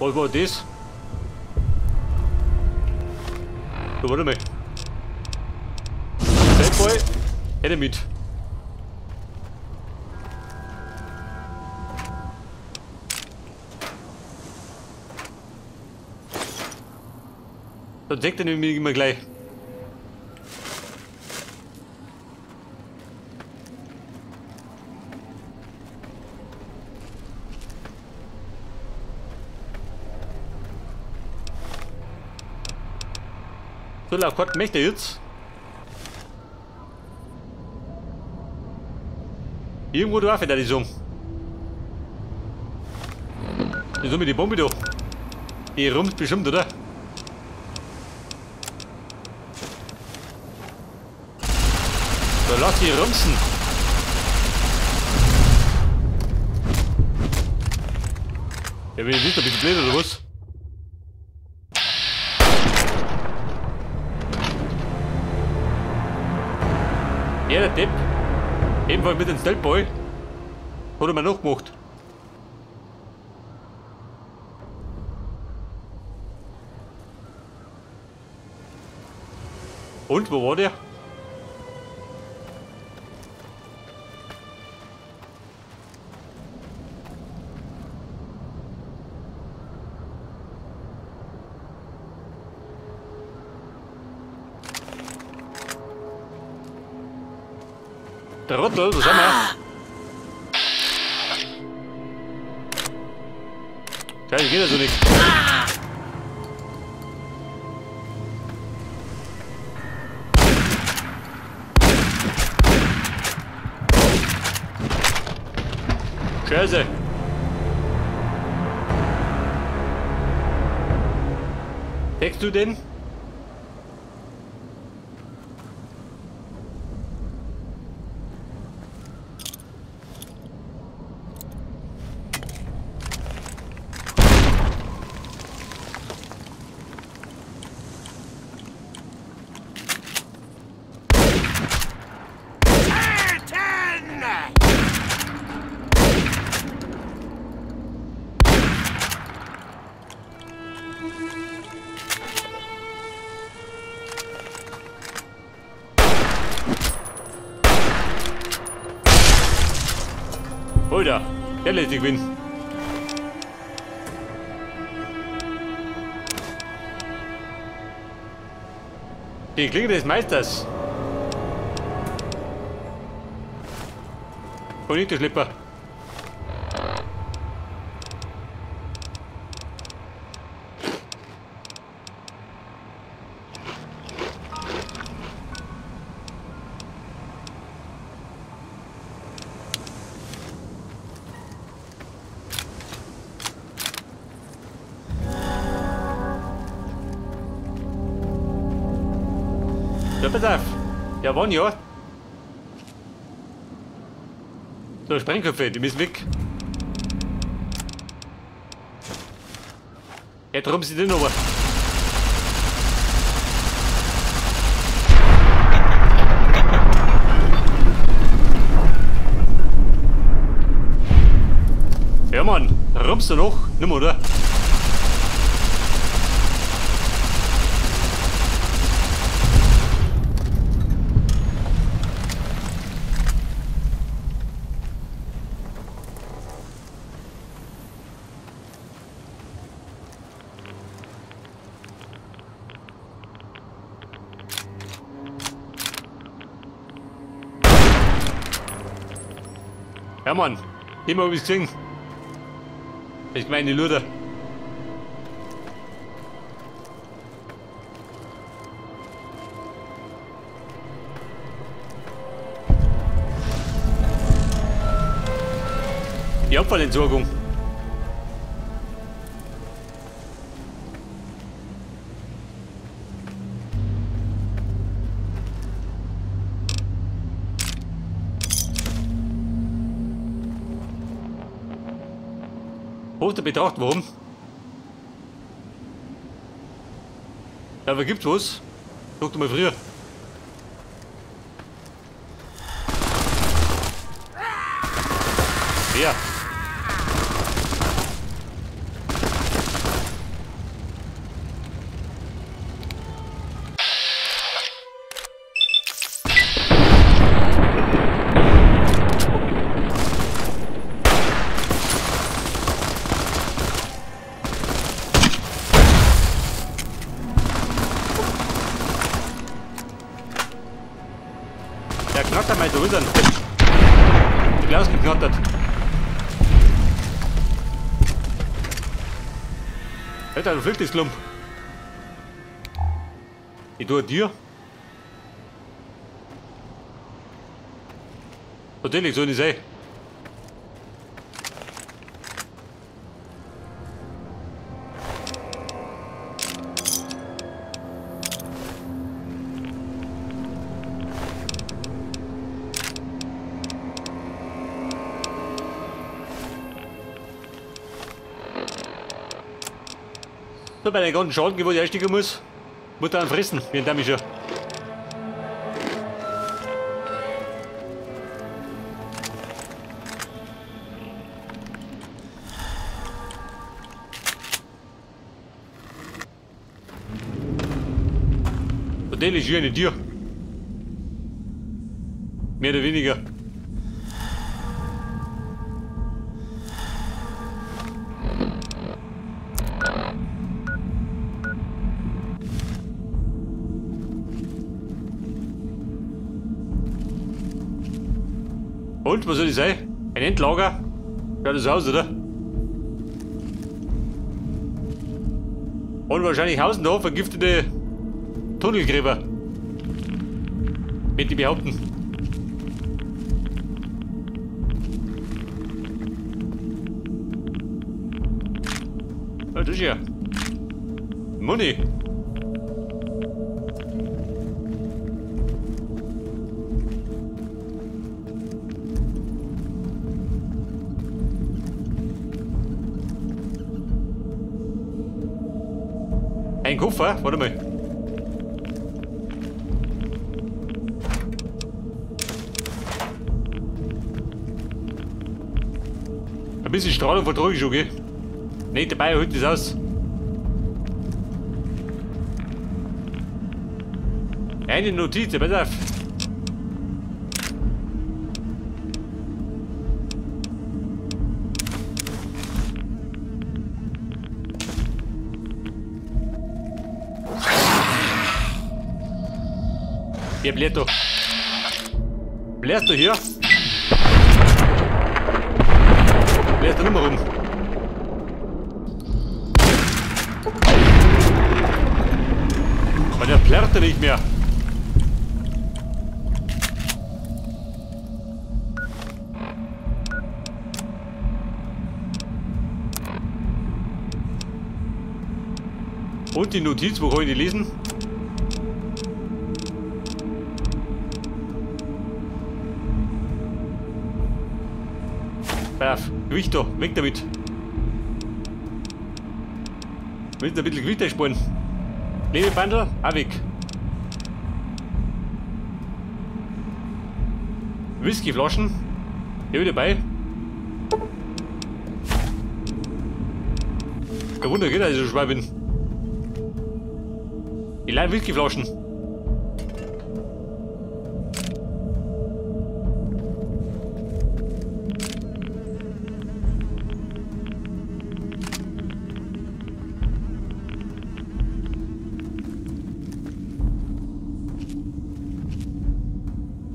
Was war das? So, warte mal. Boy, hätte mit. Dann deckt er nämlich immer gleich. So, Laukot möchte jetzt. Irgendwo drauf, da die Song. Die Summe, die Bombe doch. Die rumst bestimmt, oder? So, lass die rumsen. Ja, wenn ich wisst, bist du blöd oder was? Ja, der Depp. Ebenfalls mit dem Stealthboy. Hat er mir noch gemacht. Und, wo war der? Trottel, was haben wir? Scheiße, geht also nicht. Scheiße. Deckst du den? Alter, der lässt sich gewinnen. Die Klinge des Meisters. Und nicht der Schlipper. Ja, pass auf. Ja, wann ja? So, Sprengköpfe, die müssen weg. Ja, drum sind die noch. Ja, Mann, rumpst du noch? Nimm, oder? Ja, Mann, immer hab ich's gesehen. Ich meine die Luder. Die Abfallentsorgung. Hoch der Betracht, warum? Ja, aber gibt's was? Guck doch mal früher. Ja. Oder wo ist er? Die Glas geknattert. Alter, du fliegst das Klump. Ich tue dir. Natürlich, soll nicht sein. So, bei den ganzen Schaden, wo ich einsteigen muss, muss dann fressen, wie ein Damischer. Natürlich hier eine Tür. Mehr oder weniger. Und, was soll das sein? Ein Endlager? Schaut das aus, oder? Und wahrscheinlich hausen da vergiftete Tunnelgräber. Möchte ich behaupten. Oh, das ist ja Money. Ein Koffer? Warte mal. Ein bisschen Strahlung vertrage ich schon, gell? Nicht dabei, holt das aus. Eine Notiz, pass auf. Wer blärt da? Blärst du hier? Blärst du nicht mehr rum? Aber der plärrt ja nicht mehr. Und die Notiz, wo kann ich die lesen? Brav, Gewicht da, weg damit. Wir müssen ein bisschen Gewicht einsparen. Klebebandel, auch weg. Whiskyflaschen, hier wieder dabei. Kein Wunder, geht, dass ich so schwer bin. Die leeren Whiskyflaschen.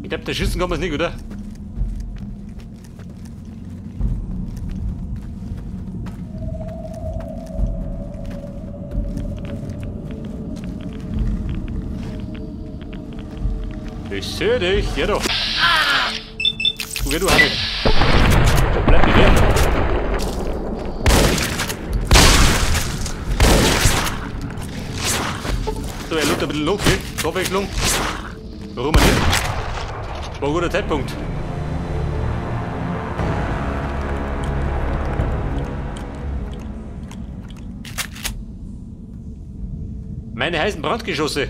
Ich glaube, der Schießen kann man es nicht, oder? Ich sehe dich, ja doch. Okay, du Harry. Bleib nicht her. So, er lootet ein bisschen okay. Abwechslung. Warum nicht? War ein guter Zeitpunkt. Meine heißen Brandgeschosse.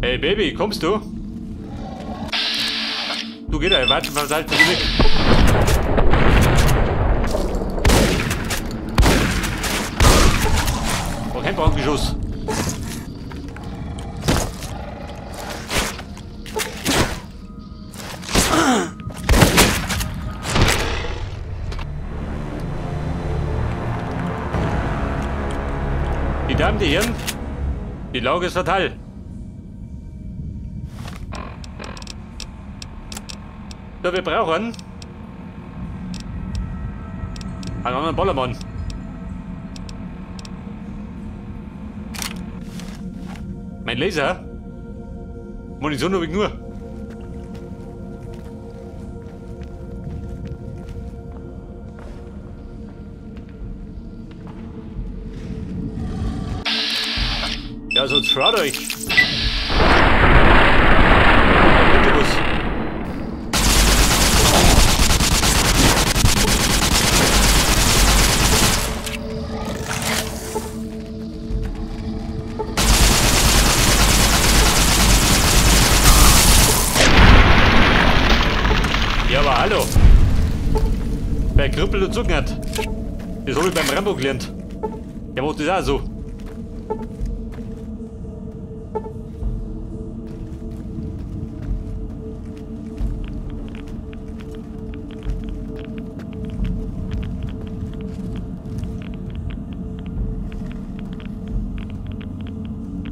Hey Baby, kommst du? Du geh da, warte, was halt weg. Oh, kein Brandgeschoss. Die Dame Damen, die Herren, die Lage ist fatal. So, wir brauchen einen anderen Ballermann. Mein Laser? Munition habe ich nur. Ja, so traut euch. Ja, aber hallo. Wer Kribbel und Zucken hat, das habe ich beim Rambo gelernt. Der macht das auch so.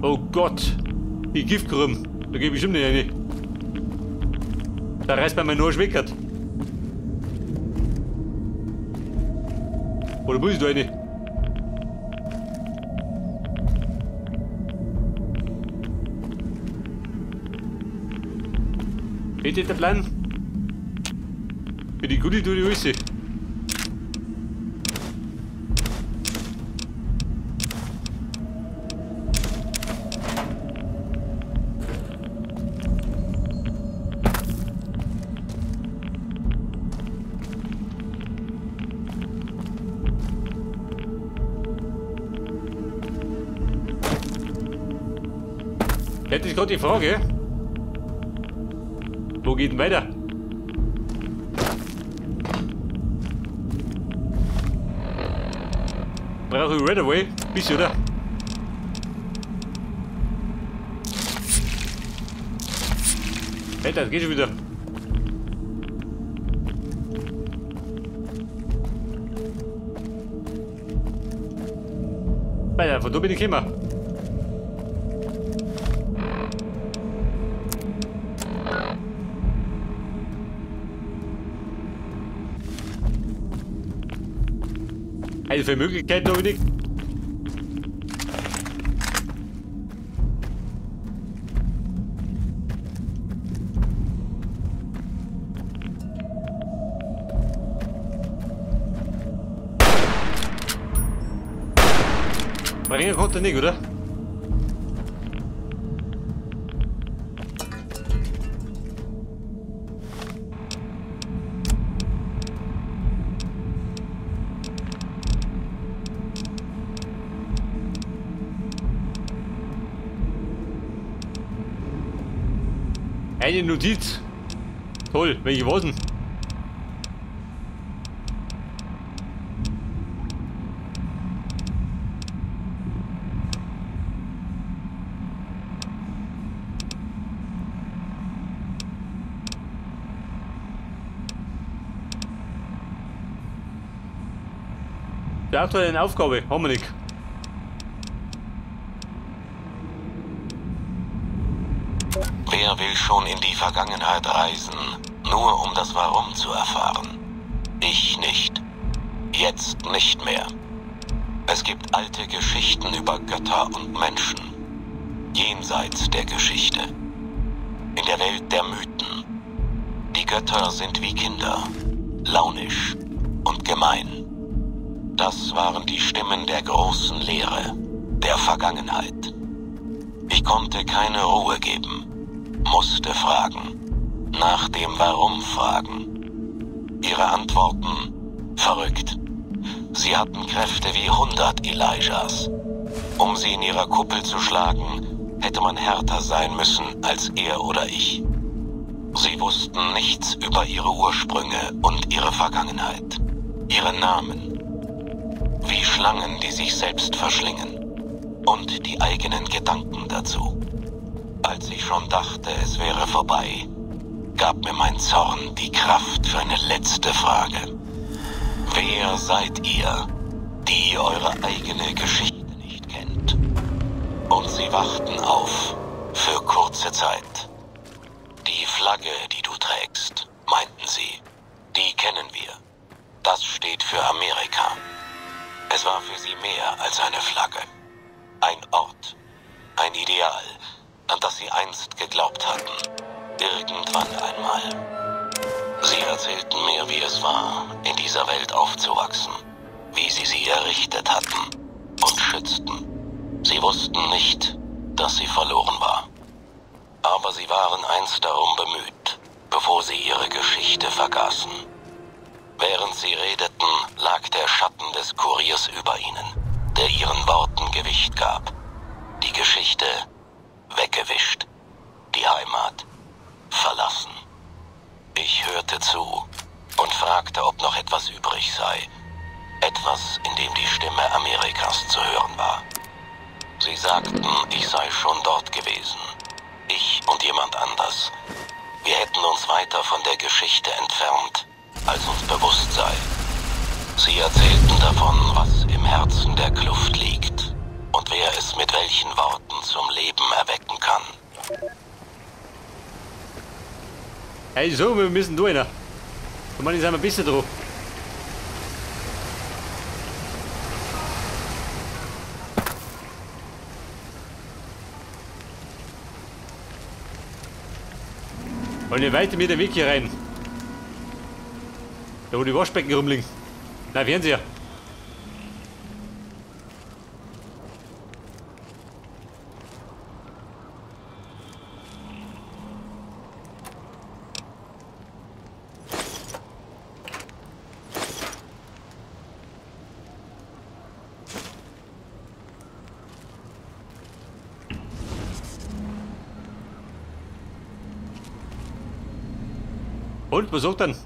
Oh Gott, die Giftkrümmen, da gebe ich bestimmt nicht rein. Da reißt bei mir nur ein Schweckert. Oder muss ich da rein? Ist der Plan? Für die Gute tue ich alles. Jetzt ist gerade die Frage, wo geht denn weiter? Brauche ich Redaway? Bisschen, oder? Hey, das geht schon wieder. Weiter, von da bin ich gekommen. Also für Möglichkeiten habe ich nicht. Bringen konnte nicht, oder? Eine Notiz. Toll, welche war's denn? Die aktuelle Aufgabe haben wir nicht. Wer will schon in die Vergangenheit reisen, nur um das Warum zu erfahren? Ich nicht. Jetzt nicht mehr. Es gibt alte Geschichten über Götter und Menschen. Jenseits der Geschichte. In der Welt der Mythen. Die Götter sind wie Kinder. Launisch und gemein. Das waren die Stimmen der großen Lehre, der Vergangenheit. Ich konnte keine Ruhe geben. Musste fragen. Nach dem Warum fragen. Ihre Antworten? Verrückt. Sie hatten Kräfte wie 100 Elijahs. Um sie in ihrer Kuppel zu schlagen, hätte man härter sein müssen als er oder ich. Sie wussten nichts über ihre Ursprünge und ihre Vergangenheit. Ihre Namen. Wie Schlangen, die sich selbst verschlingen. Und die eigenen Gedanken dazu. Als ich schon dachte, es wäre vorbei, gab mir mein Zorn die Kraft für eine letzte Frage. Wer seid ihr, die eure eigene Geschichte nicht kennt? Und sie wachten auf, für kurze Zeit. Die Flagge, die du trägst, meinten sie, die kennen wir. Das steht für Amerika. Es war für sie mehr als eine Flagge. Ein Ort, ein Ideal, an das sie einst geglaubt hatten. Irgendwann einmal. Sie erzählten mir, wie es war, in dieser Welt aufzuwachsen, wie sie sie errichtet hatten und schützten. Sie wussten nicht, dass sie verloren war. Aber sie waren einst darum bemüht, bevor sie ihre Geschichte vergaßen. Während sie redeten, lag der Schatten des Kuriers über ihnen, der ihren Worten Gewicht gab. Die Geschichte weggewischt, die Heimat verlassen. Ich hörte zu und fragte, ob noch etwas übrig sei. Etwas, in dem die Stimme Amerikas zu hören war. Sie sagten, ich sei schon dort gewesen. Ich und jemand anders. Wir hätten uns weiter von der Geschichte entfernt, als uns bewusst sei. Sie erzählten davon, was im Herzen der Kluft liegt und wer es mit welchen Worten zum Leben erwecken kann. Hey, so, wir müssen durch, ne? Und man ist einmal besser drauf. Wollen wir weiter mit dem Weg hier rein? Da wo die Waschbecken rumliegen. Na, werden sie ja. Und, was sagt dann?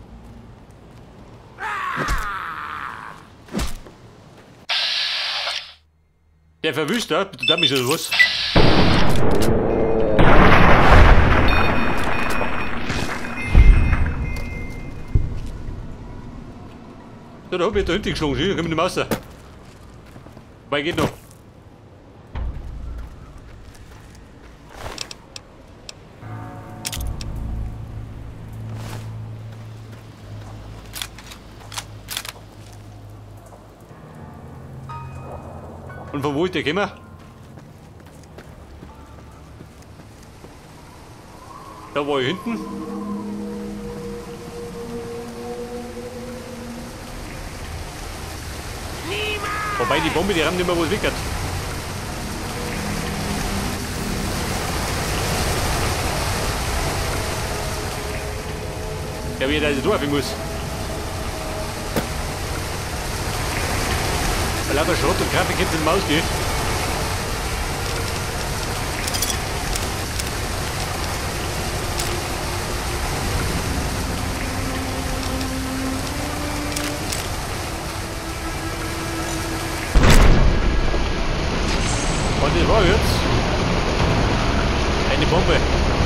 Der Verwüster, da mich oder was? So, da hab ich da hinten geschlagen, da komm ich nicht mehr raus. Wobei, geht noch. Und von wo ist der gekommen? Da war ich hinten. Wobei die Bombe, die rammt nicht mehr, wo es weg hat. Der wie da durch muss. Weil lauter Schrott und Kaffee kommt in den Maus geht. Und das war jetzt eine Bombe.